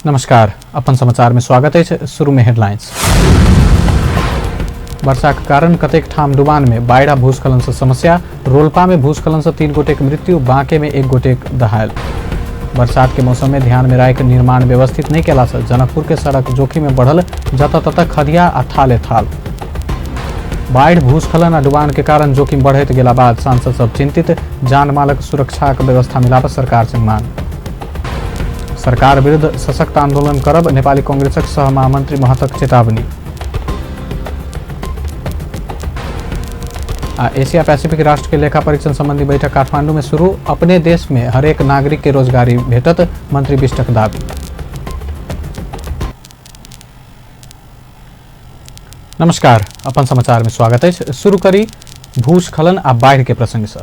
नमस्कार, अपन समाचार में स्वागत है। शुरू में हेडलाइंस। वर्षा के कारण कतेक ठाम डुबान में बाढ़ि आ भूस्खलन से समस्या। रोलपा में भूस्खलन से 3 गोटे के मृत्यु, बांके में 1 गोटे दहायल। बरसात के मौसम में ध्यान में राखि निर्माण व्यवस्थित नहीं केला से जनकपुर के सड़क जोखिम में बढ़ल, जतऽ ततऽ खदिया आ थाले थाल। बाढ़ि, भूस्खलन आ डुबान के कारण जोखिम बढ़ैत गेला बाद सांसद सब चिंतित, जान मालक सुरक्षाक व्यवस्था मिलाबऽ सरकार से मांग। सरकार विरुद्ध सशक्त आंदोलन करब, नेपाली कांग्रेसक सह महामंत्री महतक चेतावनी। आ एशिया पैसिफिक राष्ट्र के लेखा परीक्षण संबंधी बैठक काठमांडू में शुरू, अपने देश में हरेक नागरिक के रोजगारी भेटत, मंत्री बिष्टक दावी। नमस्कार, अपन समाचार में स्वागत है। शुरू करी भूस्खलन आ बाढ़ि के प्रसंग से।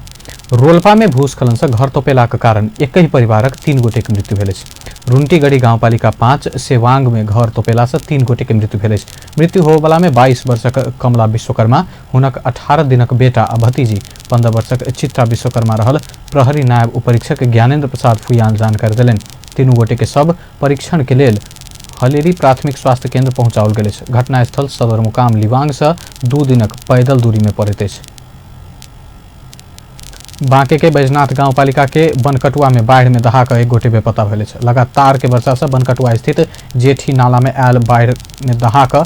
रोलपा में भूस्खलन से घर तोपेला के कारण एक ही परिवारक 3 गोटे के मृत्यु भेल अछि। रुंटीगढ़ी गांवपालिका 5 सेवांग में घर तोपेला से 3 गोटे के मृत्यु भेल अछि। मृत्यु होबला में 22 वर्षक कमला विश्वकर्मा, हुनक 18 दिनक बेटा आ भतीजी 15 वर्षक चित्रा विश्वकर्मा रहल प्रहरी नायब उपरीक्षक ज्ञानेन्द्र प्रसाद फुयान जानकारी देलनि। 3 गोटे के शव परीक्षण के लेल हलेरी प्राथमिक स्वास्थ्य केंद्र पहुंचाओल गेल अछि। घटनास्थल सदरमुकाम लिवांग से 2 दिनक पैदल दूरी में पड़ैत अछि। बांके के बैजनाथ गांवपालिका के बनकटुआ में बाढ़ि में दहा कऽ 1 गोटे बेपता भेल अछि। लगातार के वर्षा से बनकटुआ स्थित जेठी नाला में आयल बाढ़ि में दहा कऽ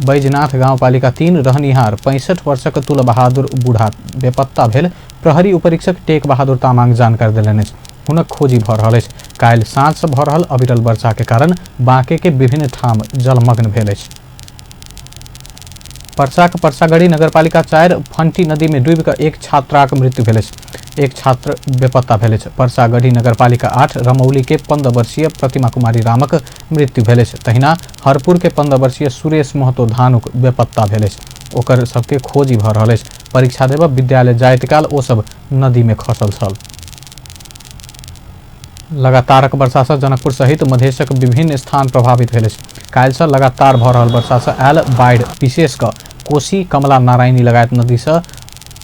बैजनाथ गांवपालिका 3 रहनिहार 65 वर्षक तुल बहादुर बूढ़ा बेपत्ता भेल प्रहरी उपरीक्षक टेक बहादुर तामाङ जानकारी देलनि अछि। हुनक खोजी भऽ रहल अछि। काल्हि साँझ से भऽ रहल अविरल वर्षा के कारण बांके के विभिन्न ठाम जलमग्न भेल अछि। परसाक परसागढ़ी नगरपालिका 4 फंटी नदी में डूबि कऽ 1 छात्राक मृत्यु भेल अछि। 1 छात्र बेपत्ता भेल अछि। परसागढ़ी नगरपालिका 8 रमौली के 15 वर्षीय प्रतिमा कुमारी रामक मृत्यु भेल अछि। तहिना हरपुर के 15 वर्षीय सुरेश महतो धानुक बेपत्ता भेल अछि। ओकर सबके खोजी भऽ रहल अछि। परीक्षा देबऽ विद्यालय जाइत काल ओ सब नदी में खसल छल। लगातारक वर्षा से जनकपुर सहित मधेशक विभिन्न स्थान प्रभावित भेल अछि। काल्हि से लगातार भऽ रहल वर्षा से आयल बाढ़ि विशेष कऽ कोसी, कमला, नारायणी लगायत नदी से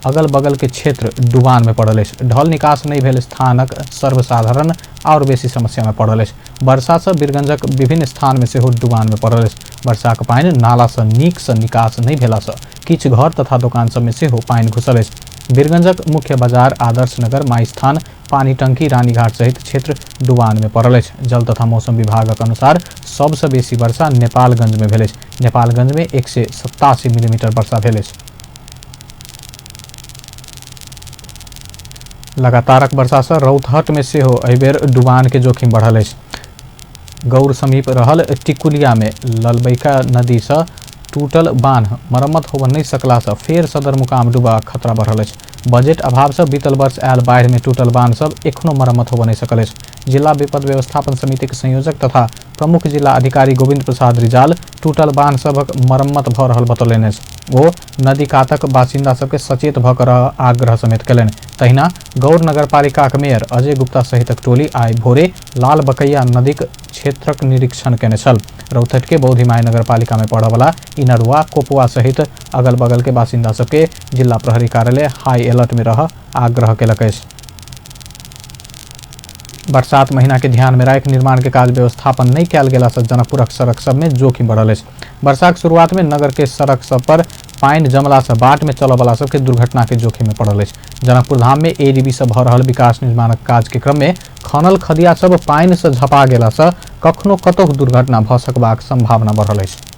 अगल बगल के क्षेत्र डुबान में पड़ल अछि। ढल निकास नहीं भेल स्थानक सर्वसाधारण और बेसी समस्या में पड़ल अछि। वर्षा से वीरगंजक विभिन्न स्थान में सेहो डुबान में पड़ल अछि। वर्षाक पानि नाला से नीक से निकास नहीं भेला से किछु घर तथा दोकान सब में सेहो पानि घुसल अछि। वीरगंजक मुख्य बाजार आदर्श नगर, माईस्थान, पानी टंकी, रानीघाट सहित क्षेत्र डुबान में पड़ल अछि। जल तथा मौसम विभागक अनुसार सबसँ बेसी वर्षा नेपालगंज में भेल अछि। नेपालगंज में 187 मिलीमीटर वर्षा भेल अछि। लगातारक वर्षा से रौतहट में सेहो एहिबेर डुबान के जोखिम बढ़ल अछि। गौर समीप रहल टिकुलिया में ललबैका नदी से टूटल बान्ह मरम्मत होबऽ नहि सकला से फेर सदरमुकाम डूबबाक खतरा बढ़ल अछि। बजट अभाव से बीतल वर्ष आयल बाढ़ि में टूटल बान्ह सब एखनो मरम्मत होबऽ नहि सकल अछि। जिला विपद व्यवस्थापन समिति के संयोजक तथा प्रमुख जिला अधिकारी गोविंद प्रसाद रिजाल टूटल बान्ह सभक मरम्मत भऽ रहल बतौलनि अछि। ओ नदी कातक बासिन्दा सबके सचेत भऽ कऽ रहऽ आग्रह समेत कयलनि। तहिना गौर नगरपालिकाक मेयर अजय गुप्ता सहितक टोली आइ भोरे लाल बकैया नदीक क्षेत्रक निरीक्षण केने छल। रौतहट के बौद्धिमाई नगरपालिका में पड़यवला इनरुआ, कोपवा सहित अगल बगल के बासिन्दा सबके जिला प्रहरी कार्यालय हाई अलर्ट में रह आग्रह केलक अछि। बरसात महीना के ध्यान में राखि निर्माण के काज व्यवस्थापन नहीं कयल गेला से जनकपुरक सड़क सब में जोखिम बढ़ल अछि। वर्षाक शुरुआत में नगर के सड़क सब पर पानि जमला से बाट में चलऽवला सबके दुर्घटना के जोखिम में पड़ल अछि। जनकपुर धाम में एडीबी से भऽ रहल विकास निर्माणक काज के क्रम में खनल खदिया सब पानि से झपा गेला से कखनो कतहु दुर्घटना भऽ सकबाक संभावना बढ़ल अछि।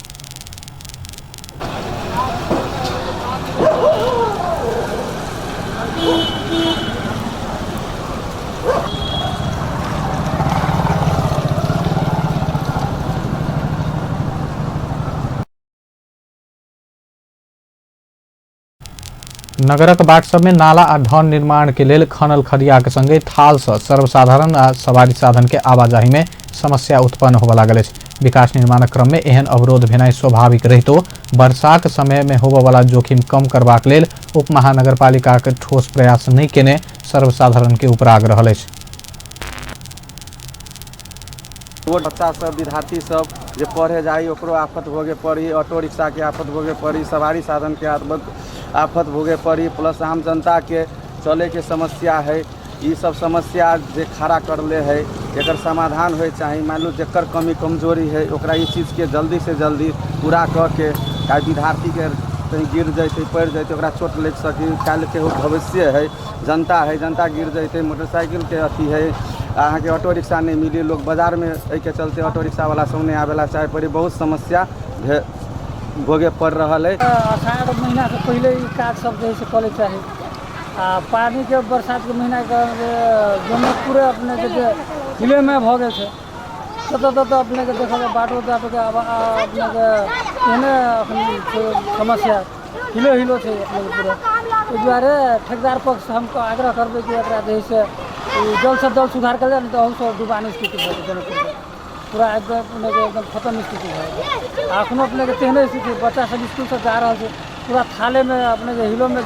नगरक बाट सब में नाला आ ढन निर्माण के लेल खनल खदिया के संगे थाल से सर्वसाधारण आ सवारी साधन के आवाजाही में समस्या उत्पन्न होबऽ लागल अछि। विकास निर्माणक क्रम में एहन अवरोध भेनाइ स्वाभाविक रहितो वर्षाक समय में होबऽ वाला जोखिम कम करबाक लेल उपमहानगरपालिकाक ठोस प्रयास नहि केने सर्वसाधारण के उपराग रहल अछि। रोड बच्चा सब, विद्यार्थी सब जे पढ़े जाई ओकरो आफत भोगे पड़ी, ऑटो रिक्शा के आफत भोगे पड़ी, सवारी साधन के आफत भोगे पड़ी, प्लस आम जनता के चले के समस्या है। ई सब समस्या जे खड़ा करले है एकर समाधान होइ चाही। मानि लू जकर कमी कमजोरी हइ ओकरा ई चीजके जल्दीसँ जल्दी पूरा कऽ के काहे विद्यार्थीके कहीं गिर जैतै, पड़ि जैतै, ओकरा चोट लागि सकी। काल्हिके भविष्य हइ, जनता हइ, जनता गिर जैतै, मोटरसाइकिलके अथी हइ, अहाँके ऑटो रिक्शा नहि मिली। लोक बाजारमे एहिके चलते ऑटो रिक्शावला सब नहि आबेला चाहे पड़ी। बहुत समस्या भोगे पड़ि रहल अइ। अषाढ़ महीनासँ पहिले ई काज सब जे हइ से कऽ लैके चाही। आ पानिके बरसातके महीनाके जे जनकपुरे अपनेके जे हिलेमे भऽ गेल छै, ततऽ ततऽ अपनेके देखल बाटो ताटोके अपनेके एहने एखन छै समस्या, हिलो हिलो छै अपनेके पूरा। ओहि दुआरे ठेकेदार पक्षसँ हम आग्रह करबै कि एकरा जे हइ से जल्दसँ जल्द सुधार कयल जाय, नहि तऽ अहूसँ डुबान स्थिति भऽ जेतै। जनकपुरके पूरा एकदम अपनेके एकदम खतम स्थिति भऽ जेतै। आ एखनो अपनेके तेहने स्थिति, बच्चा सब इसकुलसँ जा रहल छै, पूरा थालेमे अपनेके हिलोमे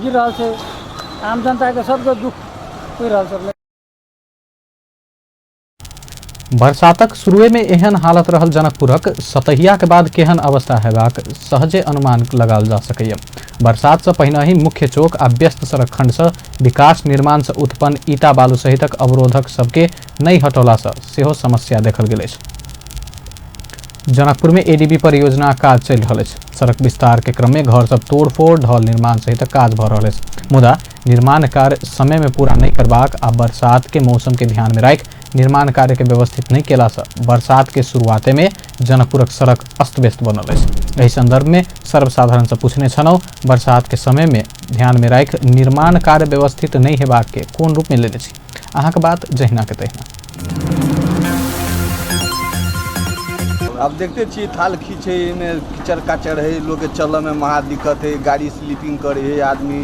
गिर रहल छै। आम जनताके सबके दुःख पड़ि रहल छै अपने। बरसातक शुरुए में एहन हालत रहल जनकपुरक सतहिया के बाद केहन अवस्था हेबाक सहजे अनुमान लगाओल जा सकैए। बरसात से पहिने ही मुख्य चौक आ व्यस्त सड़क खंड से विकास निर्माण से उत्पन्न ईटा बालू सहितक अवरोधक सबके नहि हटौला से सेहो समस्या देखल गेल अछि। जनकपुर में एडीबी परियोजना काज चलि रहल अछि। सड़क विस्तार के क्रम में घर सब तोड़फोड़, ढल निर्माण सहित काज भऽ रहल अछि। मुदा निर्माण कार्य समय में पूरा नहि करबाक आ बरसात के मौसम के ध्यान में राखि निर्माण कार्य के व्यवस्थित नहि केला से बरसात के शुरुआते में जनकपुरक सड़क अस्त व्यस्त बनल अछि। एहि संदर्भ में सर्वसाधारण से पूछने छलहुँ, बरसात के समय में ध्यान में राखि निर्माण कार्य व्यवस्थित नहि हेबाक के कोन रूप में लेने छी? अहाँके बात जहिना के तहिना। आब देखते छियै थाल खींच है, एहिमे कीचड़ काचड़ है, लोकके चलऽमे महा दिक्कत है, गाड़ी स्लीपिंग करै है आदमी,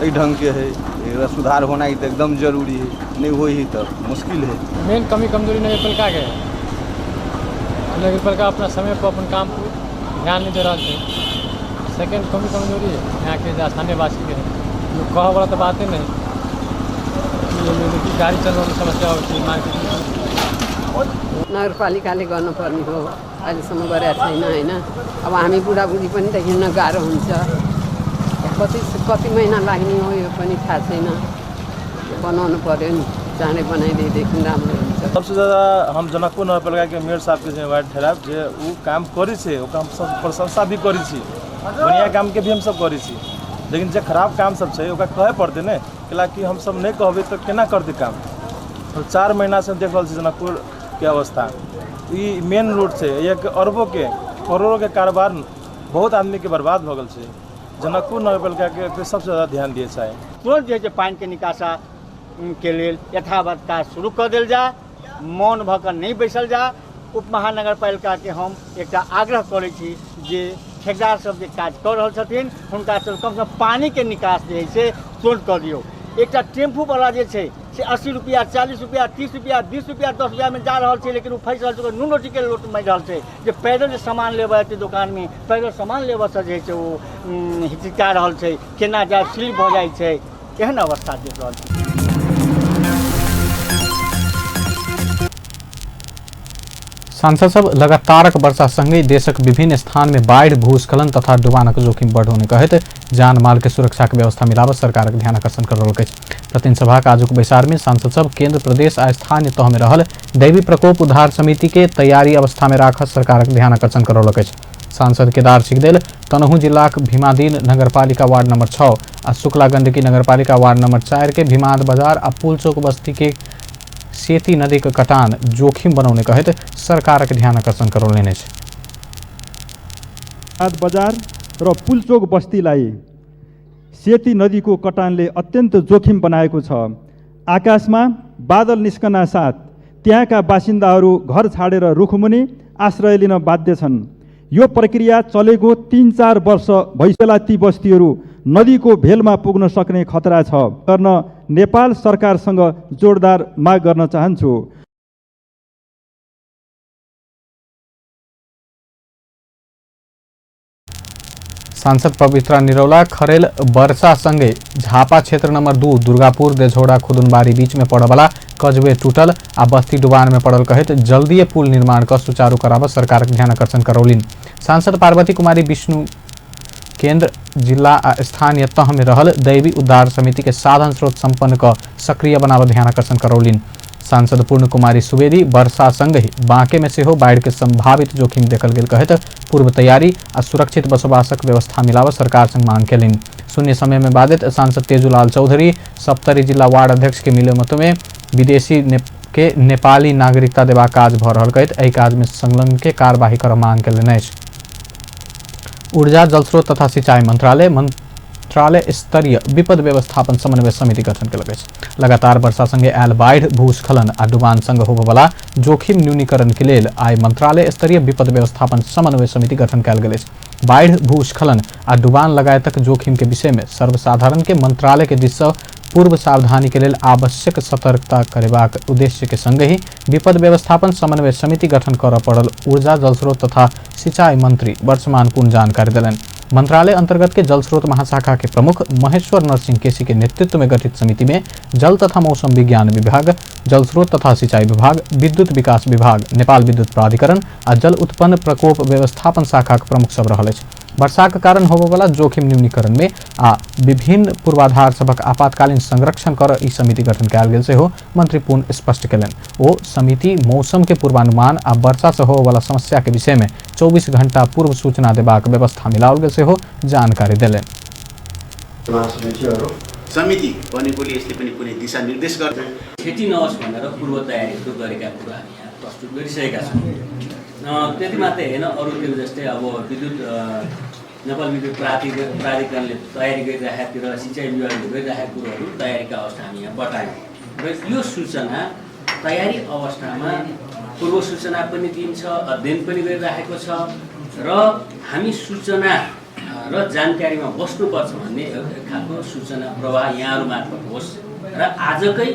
एहि ढङ्गके है। एकरा सुधार होना तऽ एकदम जरूरी है, नहि होइ है तऽ मुश्किल है। मेन कमी कमजोरी नगरपालिकाके है। नगरपालिका अपना समय पर अपन काम पर ध्यान नहि दे रहल छै। सेकेंड कमी कमजोरी है यहाँके जे स्थानीयवासीके है, लोग कहऽवला तऽ बाते नहि। गाड़ी चलबऽमे समस्या होइ छै मार्केटमे। नगरपालिकाले गर्नुपर्ने हो, अहिलेसम्म गरेको छैन होइन। अब हामी बुढाबुढी पनि त हिँड्न गाह्रो हुन्छ। कति कति महिना लाग्ने हो यो पनि थाहा छैन। बनाउनु पर्यो नि, चाँडै बनाइदिएदेखि राम्रो हुन्छ। सबसे ज़्यादा हम जनकपुर नगरपालिका के मेयर साहब के जिम्मेवार ठहराब जे उ काम करै छै, ओकरा हम सब प्रशंसा भी करै छी, बढ़िया काम के भी हम सब करै छी, लेकिन जे खराब काम सब छै ओकरा कहै पड़तै ने, कैलाकि हम सब नहि कहबै तऽ केना करतै काम। हम 4 महीना से देख रहल छी जनकपुर के अवस्था। ई मेन रोड छै, एक अरबों के करोड़ों के कारोबार बहुत आदमी के बर्बाद भऽ गेल छै। जनकपुर नगरपालिका के सबसे ज़्यादा ध्यान दिए चाही। तुरंत जे पानि के निकासा के लेल यथावत काज शुरू कऽ देल जाय, मौन भऽ कऽ नहि बैसल जाय। उप महानगरपालिका के हम एकटा आग्रह करै छी जे ठेकेदार सब जे काज कऽ रहल छथिन हुनका सब कमसँ कम पानिके निकास जे है से तुरंत कऽ दियौ। एकटा टेम्पूवला जे छै से 80 रुपैआ, 40 रुपैआ, 30 रुपैआ, 20 रुपैआ, 10 रुपैआमे जा रहल छै, लेकिन ओ फँसि रहल छै, ओकर नून रोटीके लोट मारि रहल छै। जे पैदल जे सामान लेबऽ एतै दोकानमे, पैदल सामान लेबऽसँ जे है से ओ हिचकिचा रहल छै, केना जाय, स्लिप भऽ जाइ छै, एहन अवस्था देख रहल छी। सांसद सब लगातारक वर्षा संगे देशक विभिन्न स्थान में बाढ़ि, भूस्खलन तथा डुबानक जोखिम बढ़ौने कहैत जान माल के सुरक्षा के व्यवस्था मिलाबऽ सरकारक ध्यान आकर्षण करौलक अछि। प्रतिनिधि सभाक आजुक बैसार में सांसद सब केंद्र, प्रदेश आ स्थानीय तह में रहल दैवी प्रकोप उद्धार समिति के तैयारी अवस्था में राखऽ सरकारक ध्यान आकर्षण करौलक अछि। सांसद केदार सिगदेल तनहु जिलाक भीमादीन नगरपालिका वार्ड नंबर 6 आ शुक्ला गंडकी नगरपालिका वार्ड नंबर 4 के भीमाद बाजार आ पुलचौक बस्ती के सेती नदी के कटान जोखिम बनौने कहैत सरकारक ध्यान आकर्षण करौलनि अछि। बाजार र पुलचोक बस्तीलाई सेती नदीको कटानले अत्यन्त जोखिम बनाएको छ। आकाशमा बादल निस्कन साथ त्यहाँका बासिन्दाहरू घर छाडेर रुखमुनि आश्रय लिन बाध्य छन्। यो प्रक्रिया चलेको 3-4 वर्ष भइसकेला ती बस्तीहरू नदीको भेलमा पुग्न सक्ने खतरा छ गर्न नेपाल सरकारसँग जोरदार माग गर्न चाहन्छु। सांसद पवित्रा निरौला खरेल वर्षा संगे झापा क्षेत्र नंबर 2 दुर्गापुर देझौड़ा खुदुनबारी बीच में पड़बला कजवे टूटल आ बस्ती डुबान में पड़ल कहैत जल्दीए पुल निर्माण क सुचारू कराबऽ सरकारक ध्यान आकर्षण करौलिन। सांसद पार्वती कुमारी विष्णु केंद्र, जिला आ स्थानीय तह में रहल दैवी उद्धार समिति के साधन स्रोत संपन्न क सक्रिय बनाबऽ ध्यानाकर्षण करौलनि। सांसद पूर्ण कुमारी सुवेदी वर्षा संगहि बांके में सेहो बाढ़ि के संभावित जोखिम देखल गेल कहैत पूर्व तैयारी आ सुरक्षित बसोबासक व्यवस्था मिलाबऽ सरकार संग मांग केलनि। शून्य समय में बाधित सांसद तेजूलाल चौधरी सप्तरी जिला वार्ड अध्यक्ष के मिले में विदेशी के नेपाली नागरिकता देबाक काज भऽ रहल कहैत एहि काज में संलग्न के कार्यवाही करऽ मांग केलनि अछि। ऊर्जा, जलस्रोत तथा सिंचाई मंत्रालय मंत्रालय स्तरीय विपद व्यवस्थापन समन्वय समिति गठन केलक अछि। लगातार वर्षा संगे आयल बाढ़ि, भूस्खलन आ डुबान संग होबयवला जोखिम न्यूनीकरण के लेल आइ मंत्रालय स्तरीय विपद व्यवस्थापन समन्वय समिति गठन कयल गेल अछि। बाढ़ि, भूस्खलन आ डुबान लगायतक जोखिम के विषय में सर्वसाधारण के मंत्रालय के दिस सँ पूर्व सावधानी के लेल आवश्यक सतर्कता करेबाक उद्देश्य के संगहि विपद व्यवस्थापन समन्वय समिति गठन करऽ पड़ल ऊर्जा, जलस्रोत तथा सिंचाई मंत्री वर्षमान पुन जानकारी देलनि। मंत्रालय अंतर्गत के जलस्रोत महाशाखा के प्रमुख महेश्वर नरसिंह केसी के नेतृत्व में गठित समिति में जल तथा मौसम विज्ञान विभाग, जलस्रोत तथा सिंचाई विभाग, विद्युत विकास विभाग, नेपाल विद्युत प्राधिकरण आ जल उत्पन्न प्रकोप व्यवस्थापन शाखा के प्रमुख सब रहल अछि। वर्षाक कारण होबयवला जोखिम न्यूनीकरण में आ विभिन्न पूर्वाधार सभक आपातकालीन संरक्षण कर ई समिति गठन कयल गेल सेहो मंत्री पुन स्पष्ट केलनि। ओ समिति मौसम के पूर्वानुमान आ वर्षा से होबयवला समस्या के विषय में 24 घंटा पूर्व सूचना देबाक व्यवस्था मिलाओल गेल सेहो जानकारी देलनि। समिति बनेकोले यसले पनि कुनै दिशा निर्देश गर्छ। क्षति नहोस् भनेर पूर्व तयारीहरू गरेका कुरा हामी यहाँ प्रस्तुत गरिसकेका छौँ। त्यति मात्रै होइन, अरू त्यो जस्तै अब विद्युत नेपाल विद्युत प्राधिकरणले तयारी गरिराखेकोतिर, सिँचाइ विभागले गरिराखेको कुरोहरू तयारीका अवस्था हामी यहाँ बतायौँ र यो सूचना तयारी अवस्थामा पूर्व सूचना पनि दिन्छ, अध्ययन पनि गरिराखेको छ र हामी सूचना र जानकारीमा बस्नुपर्छ भन्ने एक खालको सूचना प्रवाह यहाँहरू मार्फत होस् र आजकै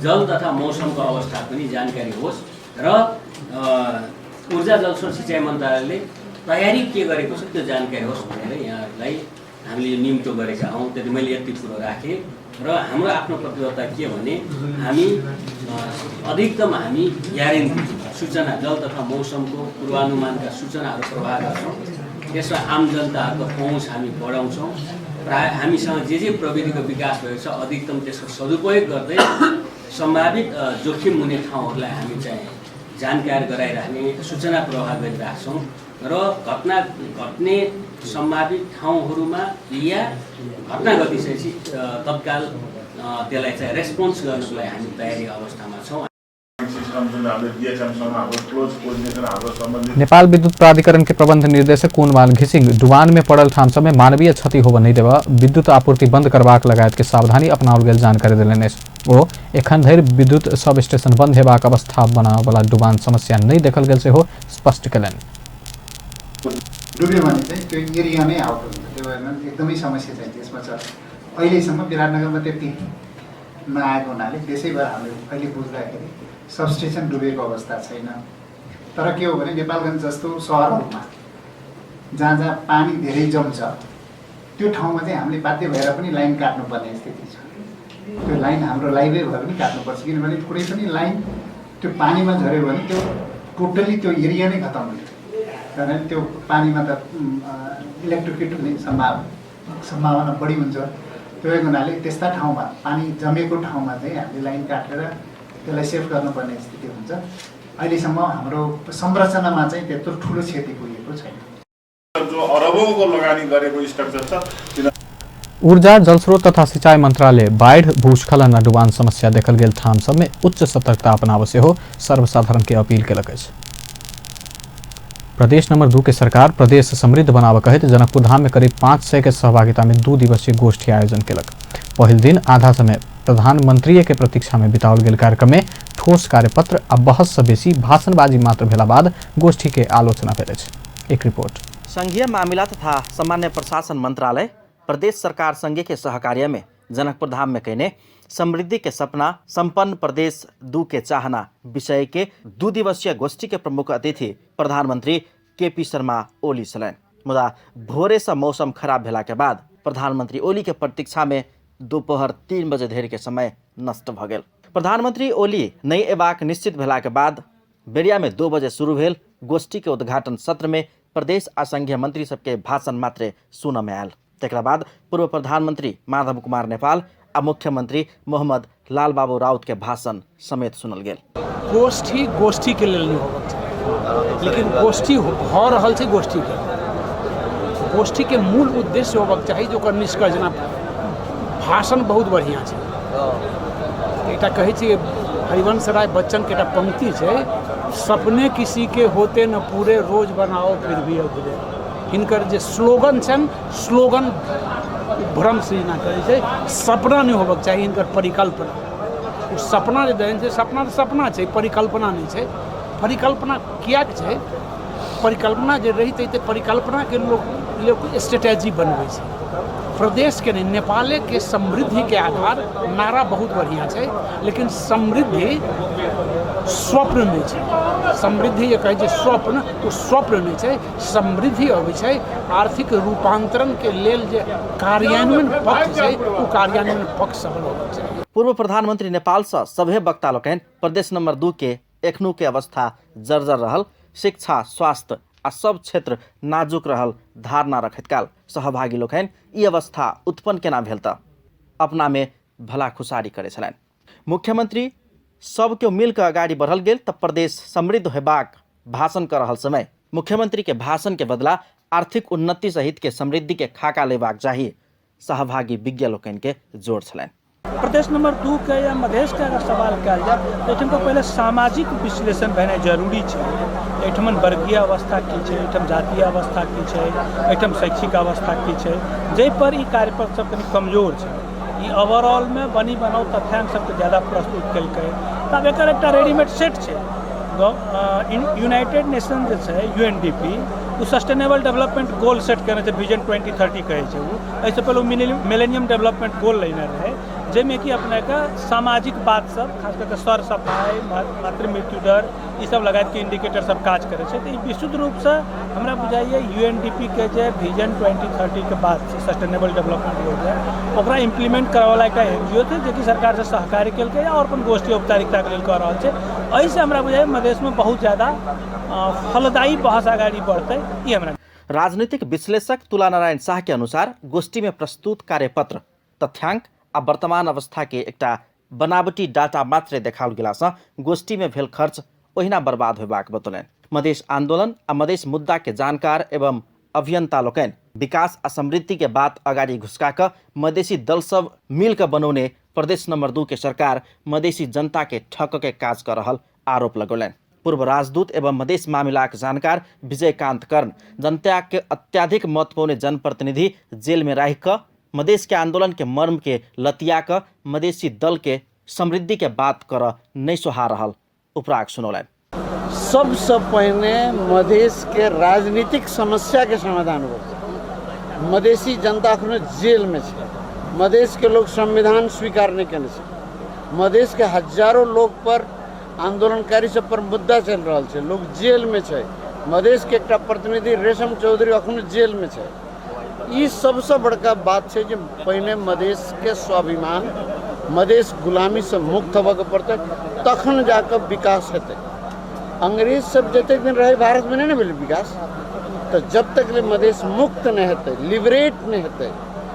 जल तथा मौसमको अवस्था पनि जानकारी होस् र ऊर्जा जलस्रोत सिँचाइ मन्त्रालयले तयारी के गरेको छ त्यो जानकारी होस् भनेर यहाँहरूलाई हामीले यो निम्तो गरेका हौँ। त्यति मैले यति कुरो राखेँ र हाम्रो आफ्नो प्रतिबद्धता के भने हामी अधिकतम हामी ग्यारेन्टी सूचना जल तथा मौसमको पूर्वानुमानका सूचनाहरू प्रवाह गर्छौँ। त्यसमा आम जनताहरूको पहुँच हामी बढाउँछौँ। प्राय हामीसँग जे जे प्रविधिको विकास भएको छ अधिकतम त्यसको सदुपयोग गर्दै सम्भावित जोखिम हुने ठाउँहरूलाई हामी चाहिँ जानकारी गराइराख्ने सूचना प्रवाह गरिराख्छौँ र घटना घट्ने सम्भावित ठाउँहरूमा या घटना घटिसकेपछि तत्काल त्यसलाई चाहिँ रेस्पोन्स गर्नको लागि हामी तयारी अवस्थामा छौँ। नेपाल विद्युत प्राधिकरण के प्रबंध निर्देशक कुनवाल घिसिंग डुबान में पड़ल ठाम सब में मानवीय क्षति होबय नहि देबऽ विद्युत आपूर्ति बंद करबाक लगायत के सावधानी अपनाओल गेल जानकारी देलनि अछि। ओ एखन धरि विद्युत सब स्टेशन बंद हेबाक अवस्था बनाबऽवला डुबान समस्या नहि देखल गेल सेहो स्पष्ट केलनि। डुब्यो भने चाहिँ त्यो एरिया नै आउट हुन्छ, त्यो भएर एकदमै समस्या चाहिँ त्यसमा छ। अहिलेसम्म विराटनगरमा त्यति नआएको हुनाले त्यसै भएर हामीले अहिले बुझ्दाखेरि सबस्टेसन डुबेको अवस्था छैन। तर के हो भने नेपालगञ्ज जस्तो सहरहरूमा जहाँ जहाँ पानी धेरै जम्छ त्यो ठाउँमा चाहिँ हामीले बाध्य भएर पनि लाइन काट्नुपर्ने स्थिति छ। त्यो लाइन हाम्रो लाइभै भए पनि काट्नुपर्छ, किनभने कुनै पनि लाइन त्यो पानीमा झऱ्यो भने त्यो टोटल्ली त्यो एरिया नै खतम हुन्छ। कारण त्यो पानीमा त इलेक्ट्रोक्युट हुने सम्भावना बढी हुन्छ। त्यो हुनाले त्यस्ता ठाउँमा पानी जमेको ठाउँमा चाहिँ हामीले लाइन काटेर त्यसलाई सेभ गर्नुपर्ने स्थिति हुन्छ। अहिलेसम्म हाम्रो संरचनामा चाहिँ त्यत्रो ठुलो क्षति पुगेको छैन। जो अरबौंको लगानी गरेको स्ट्रक्चर छ। ऊर्जा, जलस्रोत तथा सिंचाई मंत्रालय बाढ़ि, भूस्खलन आ डुबान समस्या देखल गेल ठाम सब में उच्च सतर्कता अपनाबऽ सेहो सर्वसाधारण के अपील केलक अछि। प्रदेश नंबर 2 के सरकार प्रदेश समृद्ध बनाबऽ कहैत जनकपुर धाम में करीब 500 के सहभागिता में 2 दिवसीय गोष्ठी आयोजन केलक। पहिल दिन आधा समय प्रधानमंत्री के प्रतीक्षा में बिताओल गेल कार्यक्रम में ठोस कार्यपत्र आ बहस से बेसी भाषणबाजी मात्र भेला बाद गोष्ठी के आलोचना भेल अछि। एक रिपोर्ट। संघीय मामिला तथा सामान्य प्रशासन मंत्रालय प्रदेश सरकार संघ के सहकार्य में जनकपुर धाम में कयने समृद्धि के सपना संपन्न प्रदेश 2 के चाहना विषय के 2 दिवसीय गोष्ठी के प्रमुख अतिथि प्रधानमंत्री केपी शर्मा ओली छलनि। मुदा भोरे से मौसम खराब भेला के बाद प्रधानमंत्री ओली के प्रतीक्षा में दोपहर 3 बजे धरि के समय नष्ट भ गेल। प्रधानमंत्री ओली नहि अयबाक निश्चित भेला के बाद बेरिया में 2 बजे शुरू भेल गोष्ठी के उद्घाटन सत्र में प्रदेश आ संघीय मंत्री सबके भाषण मात्रे सुनऽ मे आयल। तकरा बाद पूर्व प्रधानमंत्री माधव कुमार नेपाल आ मुख्यमंत्री मोहम्मद लालबाबू राउत के भाषण समेत सुनल गेल। गोष्ठी गोष्ठी के लेल नहि होबक चाही, लेकिन गोष्ठी भऽ रहल छै। गोष्ठीके गोष्ठीके मूल उद्देश्य होबक चाही जे ओकर निष्कर्ष, जेना भाषण बहुत बढ़िआँ छै। एकटा कहै छै हरिवंश राय बच्चनके एकटा पंक्ति छै, सपने किसी के होते न पूरे, रोज बनाओ फिर भी अधूरे। हिनकर जे स्लोगन छनि, स्लोगन भ्रम सृजना करै छै। सपना नहि होबक चाही, हिनकर परिकल्पना, ओ सपना जे देने छै, सपना तऽ सपना छै, परिकल्पना नहि छै। परिकल्पना किएक छै? परिकल्पना जे रहितै तऽ परिकल्पनाके लोक लोक स्ट्रेटेजी बनबै छै। प्रदेशके नहि, नेपालेके समृद्धिके आधार नारा बहुत बढ़िआँ छै, लेकिन समृद्धि स्वप्न नहि छै। समृद्धि जे कहै छै स्वप्न, ओ स्वप्न नहि छै। समृद्धि अबै छै आर्थिक रूपान्तरणके लेल जे कार्यान्वयन पक्ष छै, ओ कार्यान्वयन पक्ष सबल होबाक चाही। पूर्व प्रधानमंत्री नेपालसँ सभे वक्ता लोकनि प्रदेश नंबर 2 के एखनु के अवस्था जर्जर रहल, शिक्षा, स्वास्थ्य आ सब क्षेत्र नाजुक रहल धारणा रखैत काल सहभागी लोकनि ई अवस्था उत्पन्न केना भेल तऽ अपना मे भलाखुसारी करै छलनि। मुख्यमंत्री सब केओ मिल कऽ अगाडि बढ़ल गेल तऽ प्रदेश समृद्ध होयबाक भाषण कऽ रहल समय मुख्यमंत्री के भाषण के बदला आर्थिक उन्नति सहित के समृद्धि के खाका लेबाक चाही, सहभागी विज्ञ लोकनि के जोर छलनि। प्रदेश नंबर 2 के या मधेश के अगर सवाल कयल जाय तऽ एहिठामके पहिले सामाजिक विश्लेषण भेनाइ जरूरी छै। एहिठमन वर्गीय अवस्था की छै, एहिठाम जातीय अवस्था की छै, एहिठाम शैक्षिक अवस्था की छै, जाहिपर ई कार्यपत्र सब कनि कमजोर छै। ई ओवरऑलमे बनी बनाउ तथ्यांक सबके ज्यादा प्रस्तुत केलकै। तऽ आब एकर एकटा रेडीमेड सेट छै। यूनाइटेड नेशन जे छै, UNDP, ओ सस्टेनेबल डेवलपमेंट गोल सेट केने छै, विजन 2030 कहै छै ओ। एहिसँ पहिले ओ मिलेनियम डेवलपमेंट गोल लेने रहै, जाहिमे कि अपनेके सामाजिक बात सब, खास कऽ कऽ सर सफाइ, मातृ मृत्यु दर, ई सब लगायतके इंडिकेटर सब काज करै छै। तऽ ई विशुद्ध रूपसँ हमरा बुझाइए UNDP के जे विजन 2030 के बात छै, सस्टेनेबल डेवलपमेंट गोल छै, ओकरा इम्प्लीमेंट करऽवला एकटा NGO छै, जेकि सरकारसँ सहकार्य केलकै आओर अपन गोष्ठी औपचारिकताके लेल कऽ रहल छै। एहिसँ हमरा बुझाइए मधेशमे बहुत ज्यादा फलदायी बहस अगाडि बढ़तै, ई हमरा। राजनीतिक विश्लेषक तुला नारायण शाह के अनुसार गोष्ठी में प्रस्तुत कार्यपत्र तथ्यांक आ वर्तमान अवस्था के एकटा बनावटी डाटा मात्रे देखाओल गेलासँ गोष्ठी में भेल खर्च ओहिना बर्बाद होयबाक बतौलनि। मधेश आंदोलन आ मधेश मुद्दा के जानकार एवं अभियंता लोकनि विकास आ समृद्धि के बात अगाडि घुसका कऽ मधेशी दल सब मिल कऽ बनौने प्रदेश नंबर 2 के सरकार मधेशी जनता के ठक के काज कऽ रहल आरोप लगौलनि। पूर्व राजदूत एवं मधेश मामिलाक जानकार विजयकांत कर्ण जनता के अत्याधिक मत पौने जनप्रतिनिधि जेल में राखि कऽ मधेश के आंदोलन के मर्म के लतिया कऽ मधेशी दल के समृद्धि के बात करऽ नहि सोहा रहल उपराग सुनौलनि। सबसँ पहिने मधेश के राजनीतिक समस्या के समाधान हो। मधेशी जनता अखनो जेल में छै। मधेश के लोग संविधान स्वीकार नहीं केने छै। मधेश के हजारों लोग पर, आंदोलनकारी सब पर मुद्दा चलि रहल छै, लोग जेल में छै। मधेश के एकटा प्रतिनिधि रेशम चौधरी अखनो जेल में छै। ई सबसँ बड़का बात छै जे पहिने मधेश के स्वाभिमान, मधेश गुलामीसँ मुक्त होबऽके पड़तै, तखन जाकऽ विकास हेतै। अंग्रेज सब जतेक दिन रहै भारतमे नहि ने भेलै विकास। तऽ जब तक ले मधेश मुक्त नहि हेतै, लिबरेट नहि हेतै,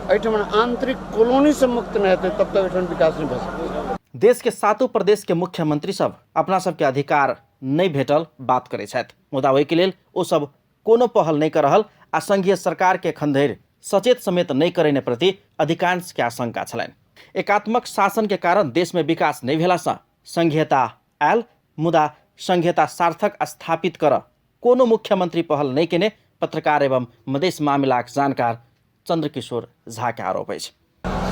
एहिठाम आंतरिक कॉलोनीसँ मुक्त नहि हेतै, तब तक एहिठाम विकास नहि भऽ सकै। देश के सातों प्रदेश के मुख्यमंत्री सब अपना सबके अधिकार नहि भेटल बात करै छथि, मुदा ओहिके लेल ओ सब कोनो पहल नहि कऽ रहल आ संघीय सरकार के एखन धरि सचेत समेत नहि करैने प्रति अधिकांश के आशंका छलनि। एकात्मक शासन के कारण देश में विकास नहि भेलासँ संघीयता आयल, मुदा संघीयता सार्थक स्थापित करऽ कोनो मुख्यमंत्री पहल नहि केने पत्रकार एवं मधेश मामिलाक जानकार चंद्रकिशोर झा के आरोप अछि।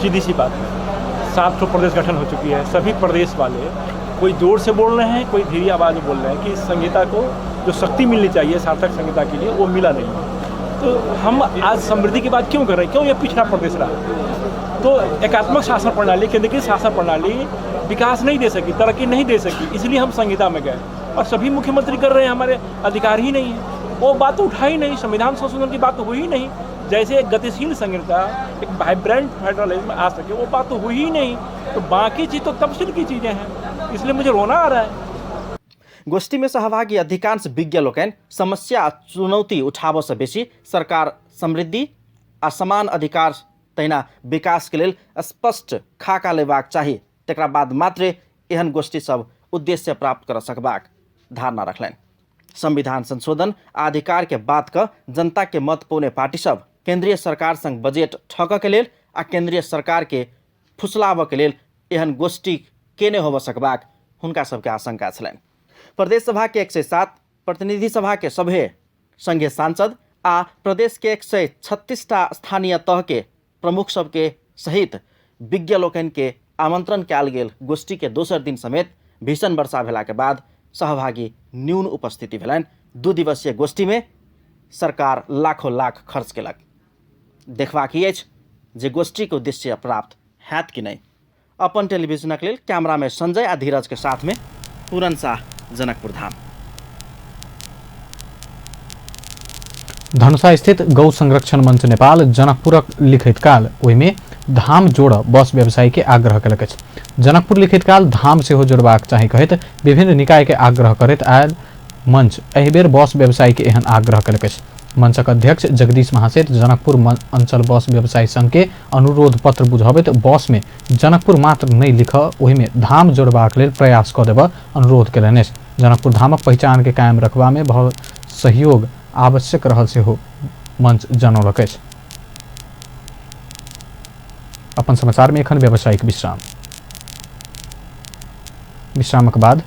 सीधी सी बात है, 700 प्रदेश गठन हो चुकी है। सभी प्रदेश वाले कोई जोर से बोल रहे हैं, कोई धीरे आवाज़ में बोल रहे हैं कि संहिता को जो शक्ति मिलनी चाहिए सार्थक संहिता के लिए, वो मिला नहीं। तो हम आज समृद्धि की बात क्यों कर रहे हैं, क्यों ये पिछड़ा प्रदेश रहा? तो एकात्मक शासन प्रणाली, केंद्रीकृत शासन प्रणाली विकास नहीं दे सकी, तरक्की नहीं दे सकी, इसलिए हम संहिता में गए। और सभी मुख्यमंत्री कर रहे हैं, हमारे अधिकार ही नहीं है, वो बात तो उठा ही नहीं, संविधान संशोधन की बात तो हुई ही नहीं। जैसे एक गतिशील संहिता, एक वाइब्रेंट फेडरलिज्म आ सके, वो बात तो हुई ही नहीं। तो बाकी चीज़ तो तफसील की चीज़ें हैं, इसलिए मुझे रोना आ रहा है। गोष्ठी में सहभागी अधिकांश विज्ञ लोकनि समस्या आ चुनौती उठाबऽ सँ बेसी सरकार समृद्धि आ समान अधिकार तहिना विकास के लेल स्पष्ट खाका लेबाक चाही, तकरा बाद मात्रे एहन गोष्ठी सब उद्देश्य प्राप्त कर सकबाक धारणा रखलनि। संविधान संशोधन आ अधिकार के बात क जनता के मत पौने पार्टी सब केंद्रीय सरकार संग बजट ठकऽ के लेल आ केंद्रीय सरकार के फुसलाबऽ के लेल एहन गोष्ठी केने होबऽ सकबाक हुनका सबके आशंका छलनि। प्रदेश सभा के 107, प्रतिनिधि सभा के सभे संघीय सांसद आ प्रदेश के 136 टा स्थानीय तह के प्रमुख सबके सहित विज्ञ लोकनि के आमंत्रण कयल गेल गोष्ठी के दोसर दिन समेत भीषण वर्षा भेला के बाद सहभागी न्यून उपस्थिति भेलनि। 2 दिवसीय गोष्ठी में सरकार लाखों लाख खर्च केलक। देखबाक ई अछि जे गोष्ठी के उद्देश्य प्राप्त हैत कि नहि। अपन टेलीविजनक लेल कैमरा में संजय आ धीरज के साथ में पूरन शाह, जनकपुर धाम। धनुषा स्थित गौ संरक्षण मंच नेपाल जनकपुरक लिखैत काल ओहिमे धाम जोड़ बस व्यवसायी के आग्रह केलक अछि। जनकपुर लिखैत काल धाम सेहो जोड़बाक चाही कहैत विभिन्न निकाय के आग्रह करैत आयल मंच एहि बेर बस व्यवसायी के एहन आग्रह केलक अछि। मंचक अध्यक्ष जगदीश महासेठ जनकपुर अंचल बस व्यवसायी संघ के अनुरोध पत्र बुझबैत बस में जनकपुर मात्र नहि लिख ओहिमे धाम जोड़बाक लेल प्रयास कऽ देबऽ अनुरोध केलनि अछि। जनकपुर धामक पहिचान के कायम रखबा में सहयोग आवश्यक रहल सेहो मंच जनौलक अछि। अपन समाचार में एखन व्यावसायिक विश्राम। विश्रामक बाद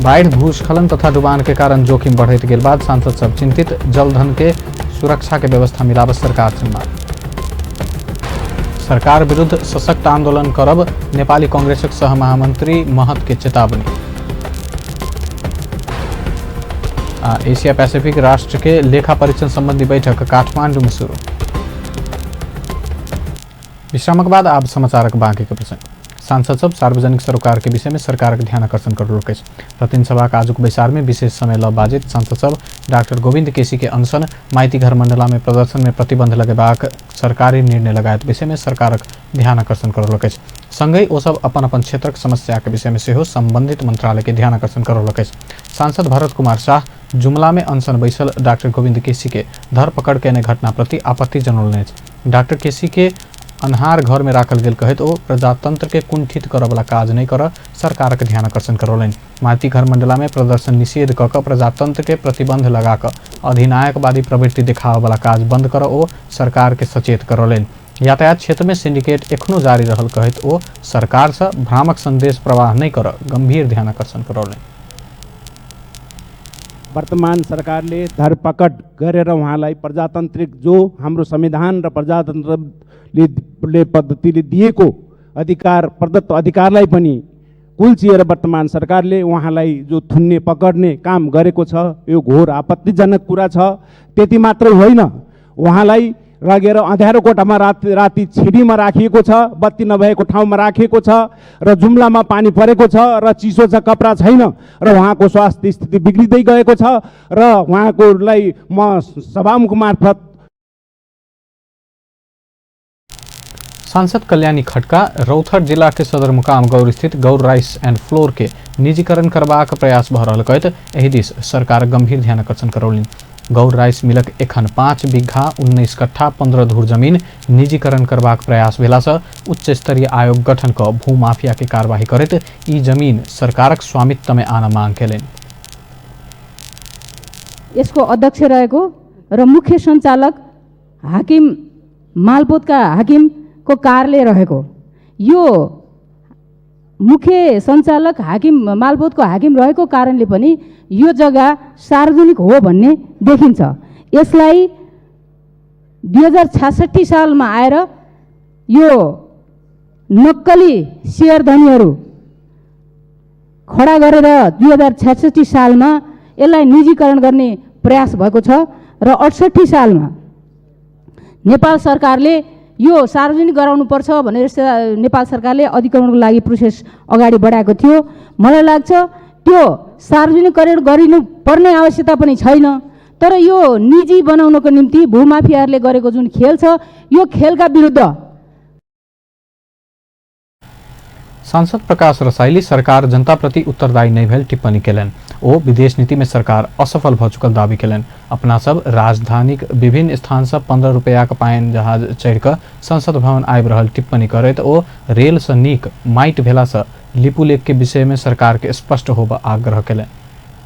बाढ़ि, भूस्खलन तथा डुबान के कारण जोखिम बढ़ैत गेल बाद सांसद सब चिंतित, जलधन के सुरक्षा के व्यवस्था मिलाबऽ सरकार से मांग। सरकार विरुद्ध सशक्त आंदोलन करब नेपाली कांग्रेसक सह महामंत्री महत के चेतावनी। आ एशिया पैसिफिक राष्ट्र के लेखा परीक्षण संबंधी बैठक काठमांडू में शुरू। विश्रामक बाद आब समाचारक बाकी के प्रसंग। सांसद सब सार्वजनिक सरोकार के विषय में सरकारक ध्यान आकर्षण करलक अछि। प्रतिनिधि सभाक आजुक बैसार में विशेष समय ल बाजैत सांसद सब डाक्टर गोविंद केसी के अनशन, माइतीघर मंडला में प्रदर्शन में प्रतिबंध लगेबाक सरकारी निर्णय लगायत विषय में सरकारक ध्यान आकर्षण करलक अछि। संगहि ओ सब अपन अपन क्षेत्रक समस्या के विषय में सेहो संबंधित मंत्रालय के ध्यान आकर्षण करलक अछि। सांसद भरत कुमार शाह जुमला में अनशन बैसल डाक्टर गोविंद केसी के धरपकड़ केने घटना प्रति आपत्ति जनौलनि अछि। डाक्टर केसी के अन्हार घर में राखल गेल कहैत ओ प्रजातंत्र के कुंठित करऽ वाला काज नहि करऽ सरकारक ध्यान आकर्षण करौलनि। माइतीघर मंडला में प्रदर्शन निषेध कऽ कऽ प्रजातंत्र के प्रतिबंध लगा कऽ अधिनायकवादी प्रवृत्ति देखाबऽ वाला काज बंद करऽ ओ सरकार के सचेत करौलनि। यातायात क्षेत्र में सिंडिकेट एखनो जारी रहल कहैत ओ सरकार से भ्रामक संदेश प्रवाह नहि करऽ गंभीर ध्यान आकर्षण करौलनि। वर्तमान सरकारले धरपकड गरेर उहाँलाई प्रजातान्त्रिक जो हाम्रो संविधान र प्रजातन्त्रले पद्धतिले दिएको अधिकार, प्रदत्त अधिकारलाई पनि कुल्चिएर वर्तमान सरकारले उहाँलाई जो थुन्ने पकड्ने काम गरेको छ, यो घोर आपत्तिजनक कुरा छ। त्यति मात्र होइन, उहाँलाई लगेर अँध्यारो कोठामा राति छिडीमा राखिएको छ, बत्ती नभएको ठाउँमा राखिएको छ र जुम्लामा पानी परेको छ र चिसो छ, कपडा छैन र उहाँको स्वास्थ्य स्थिति बिग्रिँदै गएको छ र उहाँकोलाई म सभामुख मार्फत सांसद कल्याणी खड्का रौथर जिला के सदरमुकाम गौर स्थित गौर राइस एंड फ्लोर के निजीकरण करबाक प्रयास भऽ रहल कहैत एहि दिस सरकार गंभीर ध्यान आकर्षण करौलनि। गौर राइस मिलक एखन 5 बीघा 19 कट्ठा 15 धूर जमीन निजीकरण करबाक प्रयास भेलासँ उच्च स्तरीय आयोग गठन कऽ भूमाफिया के कार्यवाही करैत ई जमीन सरकारक स्वामित्व में आनऽ मांग केलनि। यसको अध्यक्ष रहेको र मुख्य सञ्चालक हाकिम मालपोतका हाकिम को कार्यालय रहेको यो मुख्य सञ्चालक हाकिम मालपोतको हाकिम रहेको कारणले पनि यो जग्गा सार्वजनिक हो भन्ने देखिन्छ। यसलाई 2066 सालमा आएर यो नक्कली शेयरधनीहरू खडा गरेर 2066 सालमा यसलाई निजीकरण गर्ने प्रयास भएको छ र 68 सालमा नेपाल सरकारले यो सार्वजनिक गराउनुपर्छ भनेर नेपाल सरकारले अधिग्रहणको लागि प्रोसेस अगाडि बढाएको थियो। मलाई लाग्छ त्यो सार्वजनिकरण गरिनुपर्ने आवश्यकता पनि छैन, तर यो निजी बनाउनको निम्ति भूमाफियाहरूले गरेको जुन खेल छ यो खेलका विरुद्ध। सांसद प्रकाश रसाइली सरकार जनताप्रति उत्तरदायी नहि भेल टिप्पणी केलनि। ओ विदेश नीतिमे सरकार असफल भऽ चुकल दावी केलनि। अपना सब राजधानीक विभिन्न स्थानसँ 15 रुपैयाक पानि जहाज चढ़ि कऽ संसद भवन आबि रहल टिप्पणी करैत ओ रेलसँ नीक माटि भेलासँ लिपुलेखके विषयमे सरकारके स्पष्ट होबऽ आग्रह केलनि।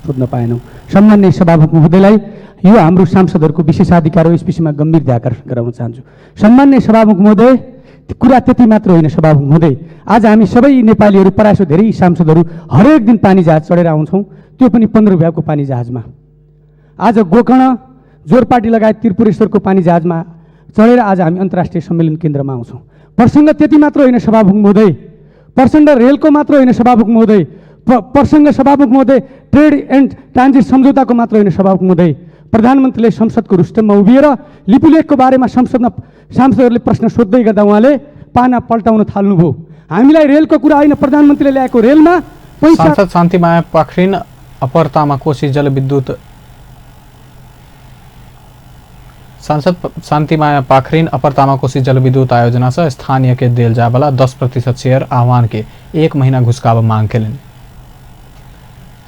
सोध्न पाएनौँ। सम्माननीय सभामुख महोदयलाई यो हाम्रो सांसदहरूको विशेषाधिकार हो, यस विषयमा गम्भीर ध्यान आकर्षण गराउन चाहन्छु। सम्माननीय सभामुख महोदय, कुरा त्यति मात्र होइन सभामुख महोदय, आज हामी सबै नेपालीहरू प्रायः धेरै सांसदहरू हरेक दिन पानी जहाज चढेर आउँछौँ, त्यो पनि 15 रुपियाँको पानी जहाजमा। आज गोकर्ण जोरपाटी लगायत त्रिपुरेश्वरको पानी जहाजमा चढेर आज हामी अन्तर्राष्ट्रिय सम्मेलन केन्द्रमा आउँछौँ। प्रसङ्ग त्यति मात्र होइन सभामुख महोदय, प्रसङ्ग रेलको मात्र होइन सभामुख महोदय, प्रसङ्ग सभामुख महोदय ट्रेड एन्ड ट्रान्जिट सम्झौताको मात्र होइन सभामुख महोदय। प्रधानमन्त्रीले संसदको रुस्टममा उभिएर लिपुलेखको बारेमा संसदमा सांसदहरूले प्रश्न सोध्दै गर्दा उहाँले पाना पल्टाउन थाल्नुभयो। हामीलाई रेलको कुरा होइन, प्रधानमन्त्रीले ल्याएको रेलमा पैसा। सांसद शान्तिमाया पाखरिन अपर तामाकोशी जलविद्युत सांसद शान्तिमाया पाखरिन अपर तामाकोशी जलविद्युत आयोजना से स्थानीय के देल जायवाला 10% शेयर आह्वान के 1 महीना घुसकाब मांग केलनि।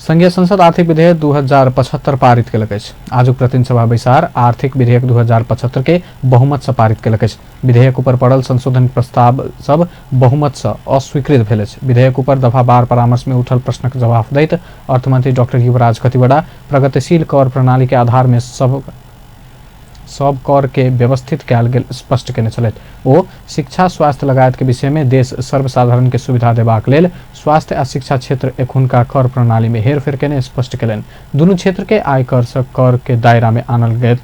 संघीय संसद आर्थिक विधेयक 2075 पारित केलक अछि। आजुक प्रतिनिधि सभा बैसार आर्थिक विधेयक 2075 के बहुमत से पारित केलक अछि। विधेयक ऊपर पड़ल संशोधन प्रस्ताव सब बहुमत से अस्वीकृत भेल अछि। विधेयक ऊपर दफावार परामर्श में उठल प्रश्नक जवाफ दैत अर्थमंत्री डॉक्टर युवराज खतिवड़ा प्रगतिशील कर प्रणाली के आधार में सब कर के व्यवस्थित कयल गेल स्पष्ट केने छलथि। ओ शिक्षा स्वास्थ्य लगायत के विषय में देश सर्वसाधारण के सुविधा देबाक लेल स्वास्थ्य आ शिक्षा क्षेत्र एखुनका कर प्रणाली में हेरफेर केने स्पष्ट केलनि। दुनू क्षेत्र के आयकर से कर के दायरा में आनल गेल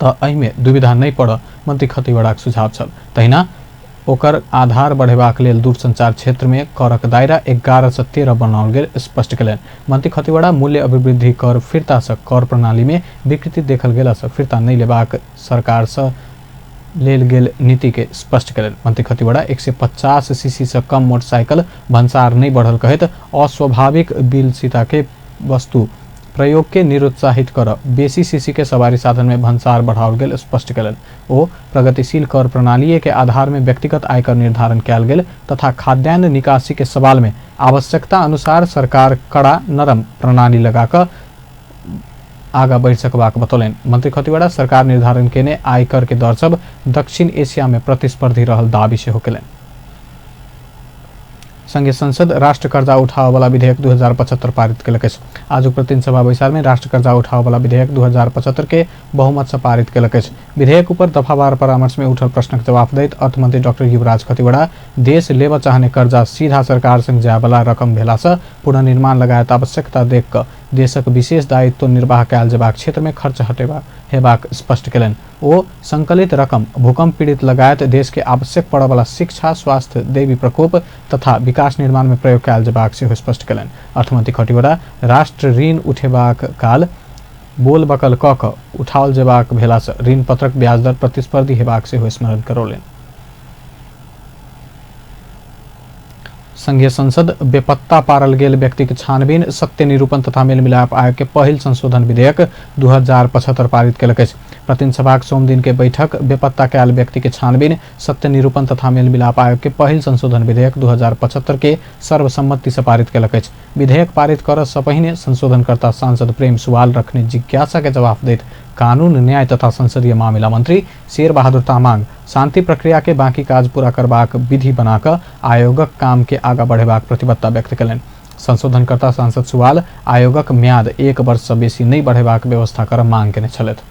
तऽ एहिमे दुविधा नहि पड़य मंत्री खतिवड़ाक सुझाव छल। तहिना ओकर आधार बढ़ेबाक लेल दूरसंचार क्षेत्र में करक दायरा 11 से 13 बनाओल गेल स्पष्ट केलनि। मंत्री खतिवड़ा मूल्य अभिवृद्धि कर फिर्ता से कर प्रणाली में विकृति देखल गेला से फिर्ता नहि लेबाक सरकार से लेल गेल नीति के स्पष्ट केलनि। मंत्री खतिवड़ा 150 सीसी से कम मोटरसाइकिल भन्सार नहि बढ़ल कहैत अस्वाभाविक बिलसिता के वस्तु प्रयोग के निरुत्साहित कर बेसी सीसी के सवारी साधन में भन्सार बढ़ाओल गेल स्पष्ट केलनि। ओ प्रगतिशील कर प्रणाली के आधार में व्यक्तिगत आयकर निर्धारण कयल गेल तथा खाद्यान्न निकासी के सवाल में आवश्यकता अनुसार सरकार कड़ा नरम प्रणाली लगाकर आगा बढ़ि सकबाक बतौलनि। मंत्री खतिवड़ा सरकार निर्धारण केने आयकर के दर सब दक्षिण एशिया में प्रतिस्पर्धी रहल दावी सेहो केलनि। संघीय संसद राष्ट्र कर्जा उठाववाला विधेयक 2075 पारित केलक अछि। आजुक प्रतिनिधि सभा बैसार में राष्ट्र कर्जा उठाववाला विधेयक 2075 के बहुमत से पारित केलक अछि। विधेयक ऊपर दफावार परामर्श में उठल प्रश्नक जवाब दैत अर्थमंत्री डॉक्टर युवराज खतिवड़ा देश लेबऽ चाहने कर्जा सीधा सरकार संग जायवाला रकम भेला से पुनर्निर्माण लगायत आवश्यकता देख कऽ देशक विशेष दायित्व निर्वाह कयल जेबाक क्षेत्र में खर्च हेबाक स्पष्ट केलनि। ओ संकलित रकम भूकंप पीड़ित लगायत देश के आवश्यक पड़यवला शिक्षा स्वास्थ्य दैवी प्रकोप तथा विकास निर्माण में प्रयोग कयल जेबाक सेहो स्पष्ट केलनि। अर्थमंत्री खतिवड़ा राष्ट्र ऋण उठेबाक काल बोल बकल कऽ कऽ उठाओल जेबाक भेलासँ ऋण पत्रक ब्याज दर प्रतिस्पर्धी हेबाक सेहो स्मरण करौलनि। संघीय संसद बेपत्ता पारल गेल व्यक्तिक छानबीन सत्य निरूपण तथा मेलमिलाप आयोग के पहिल संशोधन विधेयक 2075 पारित केलक अछि। प्रतिनिधि सभाक सोमदिन के बैठक बेपत्ता कयल व्यक्ति के छानबीन सत्य निरूपण तथा मेलमिलाप आयोग के पहिल संशोधन विधेयक 2075 के सर्वसम्मति से पारित केलक अछि। विधेयक पारित करऽ सँ पहिने संशोधनकर्ता सांसद प्रेम सुवाल रखने जिज्ञासा के जवाफ दैत कानून न्याय तथा संसदीय मामिला मंत्री शेर बहादुर तामाङ शांति प्रक्रिया के बाकी काज पूरा करबाक विधि बनाकऽ आयोगक काम के आगा बढ़ेबाक प्रतिबद्धता व्यक्त केलनि। संशोधनकर्ता सांसद सुवाल आयोगक म्याद 1 वर्ष सँ बेसी नहि बढ़ेबाक व्यवस्था करऽ मांग केने छलथि।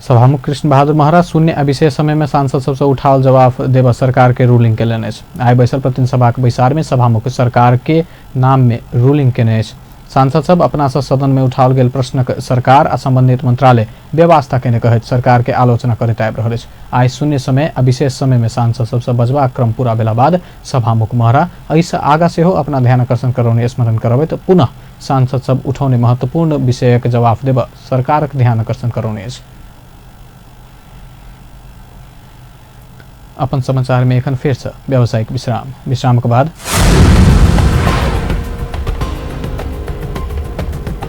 सभामुख कृष्ण बहादुर महरा शून्य आ विशेष समय में सांसद सबसँ उठाओल जवाफ देबऽ सरकार के रूलिंग केलनि अछि। आइ बैसल प्रतिनिधि सभाक बैसार में सभामुख सरकार के नाम में रूलिंग केने अछि। सांसद सब अपना सँ सदन में उठाओल गेल प्रश्नक सरकार आ संबंधित मंत्रालय बेवास्ता केने कहैत सरकार के आलोचना करैत आबि रहल अछि। आइ शून्य समय आ विशेष समय में सांसद सबसँ बजबाक क्रम पूरा भेला बाद सभामुख महरा एहिसँ आगा सेहो अपना ध्यान आकर्षण करौने स्मरण करबैत पुनः सांसद सब उठौने महत्वपूर्ण विषयक जवाफ देबऽ सरकारक ध्यान आकर्षण करौने अछि। अपन समाचार में एखन फेरसँ व्यावसायिक विश्राम। विश्राम के बाद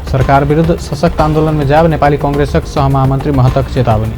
सरकार विरुद्ध सशक्त आंदोलन में जायब नेपाली कांग्रेसक सहमहामंत्री महतक चेतावनी।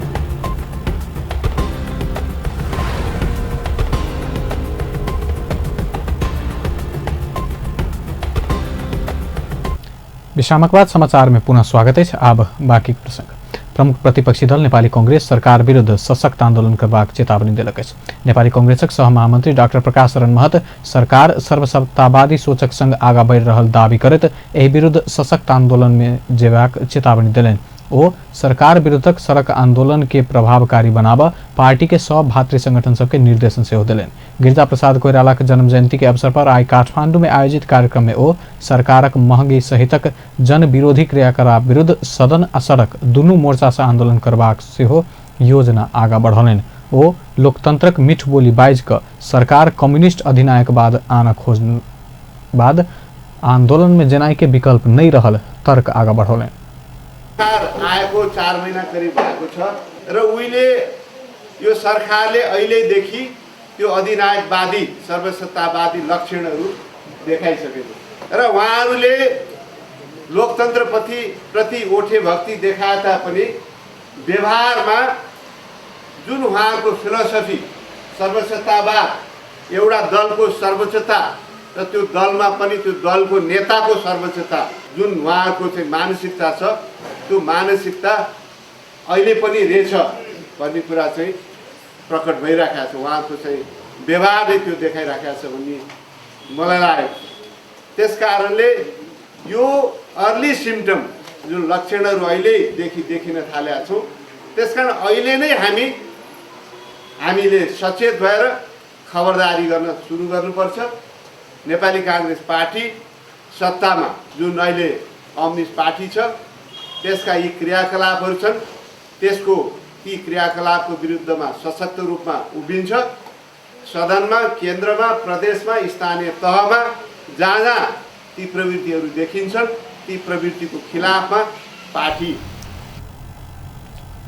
विश्रामक बाद समाचार में पुनः स्वागत अछि। आब बाकी प्रसंग। प्रमुख प्रतिपक्षी दल नेपाली कांग्रेस सरकार विरुद्ध सशक्त आंदोलन करबाक चेतावनी देलक अछि। नेपाली कांग्रेसक सहमहामंत्री डाक्टर प्रकाश शरण महत सरकार सर्वसत्तावादी सोचक संग आगा बढ़ि रहल दावी करैत एहि विरुद्ध सशक्त आंदोलन में जेबाक चेतावनी देलनि। ओ सरकार विरुद्धक सड़क आंदोलन के प्रभावकारी बनाबऽ पार्टी के सब भातृ संगठन सबके निर्देशन सेहो देलनि। गिरिजा प्रसाद कोइरालाक जन्म जयंती के अवसर पर आइ काठमांडू में आयोजित कार्यक्रम में ओ सरकारक महंगी सहितक जन विरोधी क्रियाकलाप विरुद्ध सदन आ सड़क दुनू मोर्चा से आंदोलन करबाक सेहो योजना आगा बढ़ौलनि। ओ लोकतंत्रक मीठ बोली बाजि कऽ सरकार कम्युनिस्ट अधिनायकवाद आनऽ खोज बाद आंदोलन में जेनाइ के विकल्प नहि रहल तर्क आगा बढ़ौलनि। सरकार आएको 4 महिना करिब भएको छ र उहिले यो सरकारले अहिलेदेखि त्यो अधिनायकवादी सर्वसत्तावादी लक्षणहरू देखाइसकेको र उहाँहरूले लोकतन्त्रप्रति प्रति ओठे भक्ति देखाए तापनि व्यवहारमा जुन उहाँहरूको फिलोसफी सर्वसत्तावाद, एउटा दलको सर्वोच्चता र त्यो दलमा पनि त्यो दलको नेताको सर्वोच्चता, जुन उहाँहरूको चाहिँ मानसिकता छ त्यो मानसिकता अहिले पनि रहेछ भन्ने कुरा चाहिँ प्रकट भइराखेको छ। उहाँको चाहिँ व्यवहारले त्यो देखाइराखेको छ भन्ने मलाई लाग्यो। त्यस कारणले यो अर्ली सिम्टम जुन लक्षणहरू अहिलेदेखि देखिन थालेका छौँ, त्यसकारण अहिले नै हामीले सचेत भएर खबरदारी गर्न सुरु गर्नुपर्छ। नेपाली काङ्ग्रेस पार्टी सत्तामा जुन अहिले कम्युनिस्ट पार्टी छ त्यसका यी क्रियाकलापहरू छन्, त्यसको ती क्रियाकलापको विरुद्धमा सशक्त रूपमा उभिन्छ। सदनमा, केन्द्रमा, प्रदेशमा, स्थानीय तहमा जहाँ जहाँ ती प्रवृत्तिहरू देखिन्छन् ती प्रवृत्तिको खिलाफमा पार्टी।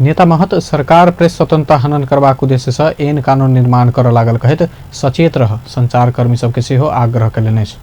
नेता महत सरकार प्रेस स्वतंत्रता हनन करबाक उद्देश्य से एन कानून निर्माण करऽ लागल कहैत सचेत रह संचारकर्मी सबके सेहो आग्रह कयलनि अछि।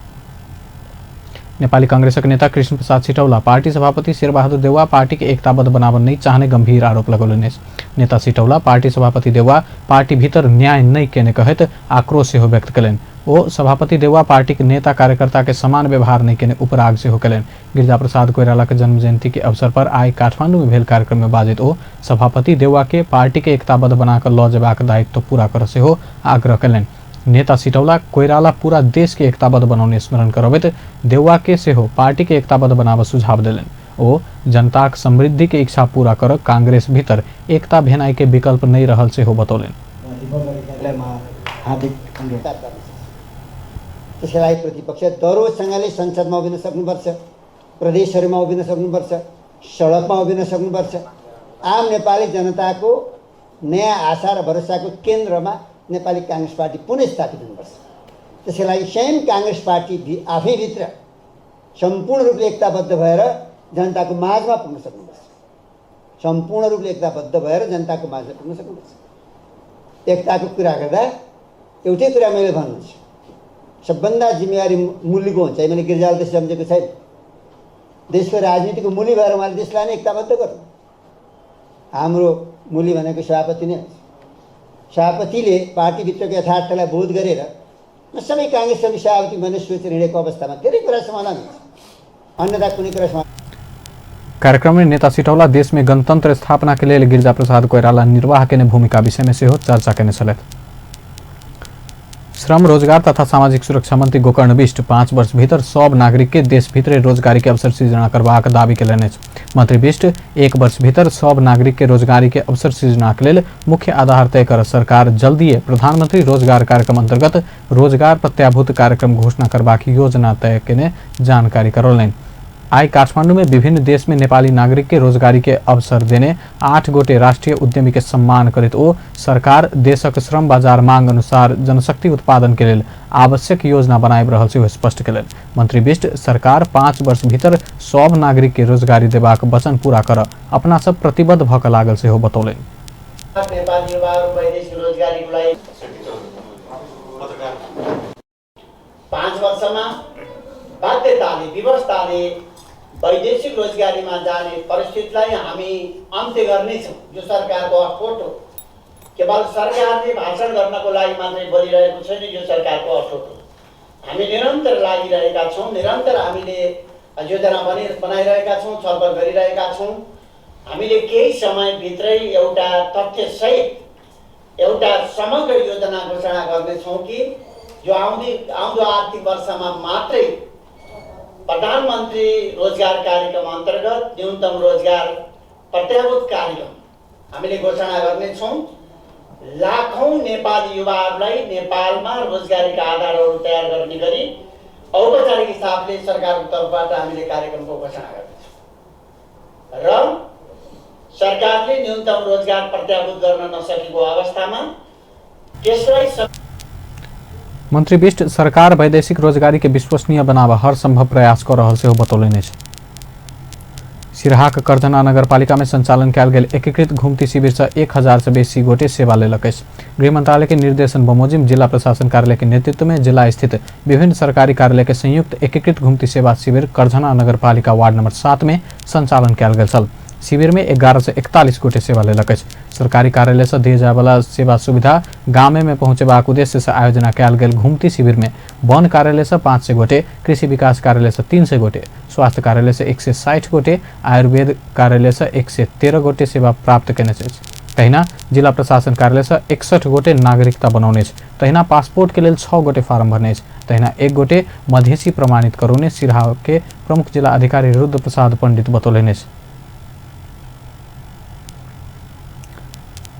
नेपाली कांग्रेसक नेता कृष्ण प्रसाद सिटौला पार्टी सभापति शेरबहादुर देउवा पार्टी के एकताबद्ध बनाबऽ नहि चाहने गंभीर आरोप लगौलनि अछि। नेता सिटौला पार्टी सभापति देउवा पार्टी भीतर न्याय नहि केने कहैत आक्रोश सेहो व्यक्त कयलनि। ओ सभापति देउवा पार्टीक नेता कार्यकर्ता के समान व्यवहार नहि केने उपराग सेहो कयलनि। गिरिजा प्रसाद कोइरालाक जन्म जयंती के अवसर पर आइ काठमांडू में भेल कार्यक्रम में बाजैत ओ सभापति देउवा के पार्टी के एकताबद्ध बना कऽ लऽ जेबाक दायित्व पूरा करऽ सेहो आग्रह कयलनि। नेता सिटौला कोइराला पूरा देश के एकताबद्ध बनौने स्मरण करबैत देउवा के सेहो पार्टी के एकताबद्ध बनाबऽ सुझाव देलनि। ओ जनताक समृद्धि के इच्छा पूरा करऽ कांग्रेस भीतर एकता भेनाइ के विकल्प नहि रहल सेहो बतौलनि। त्यसका लागि प्रतिपक्ष दह्रोसँगले संसदमा उभिन सक्नुपर्छ, प्रदेशहरूमा उभिन सक्नुपर्छ, सडकमा उभिन सक्नुपर्छ। आम नेपाली जनताको नयाँ आशा र भरोसाको केन्द्रमा नेपाली काङ्ग्रेस पार्टी पुनः स्थापित हुनुपर्छ। त्यसका लागि स्वयं काङ्ग्रेस पार्टी आफैभित्र सम्पूर्ण रूपले एकताबद्ध भएर जनताको माझमा पुग्न सक्नुपर्छ। सम्पूर्ण रूपले एकताबद्ध भएर जनताको माझमा पुग्न सक्नुपर्छ। एकताको कुरा गर्दा एउटै कुरा मैले भन्नु छ, सबभन्दा जिम्मेवारी मूल्यको हुन्छ। मैले गिरिजाले त्यसो सम्झेको छैन। देशको राजनीतिको मूल्य भएर उहाँले देशलाई नै एकताबद्ध गर्नु। हाम्रो मूल्य भनेको सभापति नै हुन्छ। सभापतिले पार्टीभित्रको यथार्थलाई बोध गरेर म सबै काङ्ग्रेसको सभापति भन्ने सोचेर हिँडेको अवस्थामा धेरै कुरा समाधान हुन्छ, अन्यथा कुनै कुरा समाधान। कार्यक्रम में नेता सिटौला देश में गणतंत्र स्थापना के लेल गिरिजा प्रसाद कोइराला निर्वाह केने भूमिका विषय में सेहो चर्चा केने छलथि। श्रम रोजगार तथा सामाजिक सुरक्षा मंत्री गोकर्ण विष्ट 5 वर्ष भीतर सब नागरिक के देश भीतरे रोजगारी के अवसर सृजना करबाक दावी केलनि अछि। मंत्री विष्ट 1 वर्ष भीतर सब नागरिक के रोजगारी के अवसर सृजना के लेल मुख्य आधार तय कर सरकार जल्दीए प्रधानमंत्री रोजगार कार्यक्रम अंतर्गत रोजगार प्रत्याभूत कार्यक्रम घोषणा करबाक योजना तय केने जानकारी करौलनि। आइ काठमांडू में विभिन्न देश में नेपाली नागरिक के रोजगारी के अवसर देने 8 गोटे राष्ट्रीय उद्यमी के सम्मान करैत ओ सरकार देशक श्रम बाजार मांग अनुसार जनशक्ति उत्पादन के लेल आवश्यक योजना बनाबि रहल सेहो स्पष्ट केलनि। मंत्री विष्ट सरकार 5 वर्ष भीतर सब नागरिक के रोजगारी देबाक वचन पूरा कर अपना सब प्रतिबद्ध भऽ कऽ लागल सेहो बतौलनि। 5 वर्षमा बाध्यताले विवशताले वैदेशिक रोजगारीमा जाने परिस्थितिलाई हामी अन्त्य गर्नेछौँ। यो सरकारको अठोट हो। केवल सरकारले भाषण गर्नको लागि मात्रै बोलिरहेको छैन, यो सरकारको अठोट हो। हामी निरन्तर लागिरहेका छौँ, निरन्तर हामीले योजना बनाइरहेका छौँ, छलफल गरिरहेका छौँ। हामीले केही समयभित्रै एउटा तथ्यसहित एउटा समग्र योजना घोषणा गर्नेछौँ कि यो आउँदो आर्थिक वर्षमा मात्रै प्रधानमन्त्री रोजगार कार्यक्रम अन्तर्गत न्यूनतम रोजगार प्रत्याभूत कार्यक्रम हामीले घोषणा गर्नेछौँ। लाखौँ नेपाली युवाहरूलाई नेपालमा रोजगारीका आधारहरू तयार गर्ने गरी औपचारिक हिसाबले सरकारको तर्फबाट हामीले कार्यक्रमको घोषणा गर्नेछौँ र सरकारले न्यूनतम रोजगार प्रत्याभूत गर्न नसकेको अवस्थामा त्यसलाई मंत्री विष्ट सरकार वैदेशिक रोजगारी के विश्वसनीय बनाव हर संभव प्रयास कर रहल सेहो बतौलनि अछि। सिरहाक करधना नगरपालिका में संचालन कयल गेल एकीकृत घुमती शिविर से 1000 से बेसी गोटे सेवा लेलक अछि। गृह मंत्रालय के निर्देशन बमोजिम जिला प्रशासन कार्यालय के नेतृत्व में जिला स्थित विभिन्न सरकारी कार्यालय के संयुक्त एकीकृत घुमती सेवा शिविर करधना नगरपालिका वार्ड नंबर 7 में संचालन कयल गेल छल। शिविर में 1141 गोटे सेवा लेलक अछि। सरकारी कार्यालय से दिए जाय वाला सेवा सुविधा गामे में पहुंचेबाक उद्देश्य से आयोजना कयल गेल घुमती शिविर में वन कार्यालय से 500 गोटे, कृषि विकास कार्यालय से 300 गोटे, स्वास्थ्य कार्यालय से 160 गोटे, आयुर्वेद कार्यालय से 113 गोटे सेवा प्राप्त केने अछि। तहिना जिला प्रशासन कार्यालय से 61 गोटे नागरिकता बनौने अछि। तहिना पासपोर्ट के लेल 6 गोटे फार्म भरने अछि। तहिना 1 गोटे मधेसी प्रमाणित करौने सिरहा के प्रमुख जिला अधिकारी रुद्र प्रसाद पंडित बतौलनि अछि।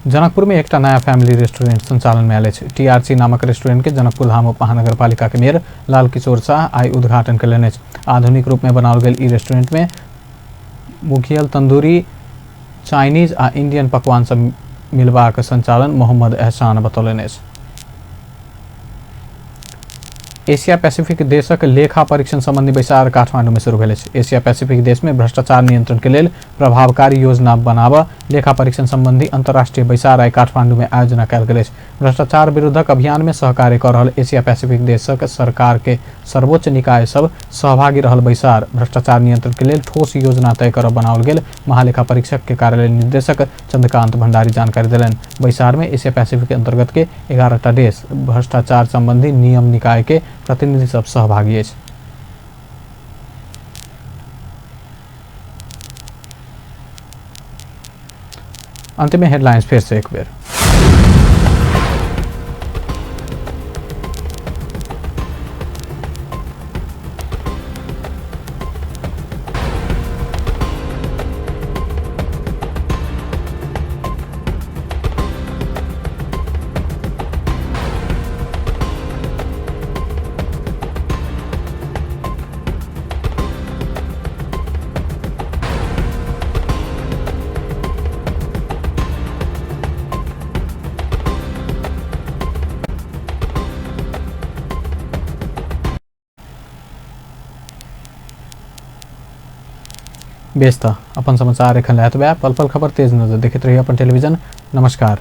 जनकपुर में एक नया फैमिली रेस्टोरेंट संचालन में आयल अछि। टीआरसी नामक रेस्टोरेंट के जनकपुर धाम उप महानगरपालिका के मेयर लाल किशोर शाह आइ उद्घाटन कयलनि अछि। आधुनिक रूप में बनाओल गेल ई रेस्टोरेंट में मुखियल तंदूरी, चाइनीज आ इंडियन पकवान सब मिलबाक संचालन मोहम्मद एहसान बतौलनि अछि। एशिया पैसिफिक देशक लेखा परीक्षण संबंधी बैसार काठमांडू में शुरू भेल अछि। एशिया पैसिफिक देश में भ्रष्टाचार नियंत्रण के लेल प्रभावकारी योजना बनाब लेखा परीक्षण संबंधी अंतर्राष्ट्रीय बैसार आइ काठमांडू में आयोजना कयल गेल अछि। भ्रष्टाचार विरुद्धक अभियान में सहकार्य कऽ रहल एशिया पैसिफिक देशक सरकार के सर्वोच्च निकाय सब सहभागी रहल बैसार भ्रष्टाचार नियंत्रण के लेल ठोस योजना तय करब बनाओल गेल महालेखा परीक्षक के कार्यालय निर्देशक चंद्रकांत भंडारी जानकारी देलनि। बैसार में एशिया पैसिफिक अंतर्गत के 11टा देश भ्रष्टाचार संबंधी नियम निकाय के प्रतिनिधि सब सहभागी अछि। अंत में हेडलाइंस फिर से एक बेर। बेस त अपन समाचार एखन एतबे। पल पल खबर तेज नजर देखैत रहिए अपन टेलीविजन। नमस्कार।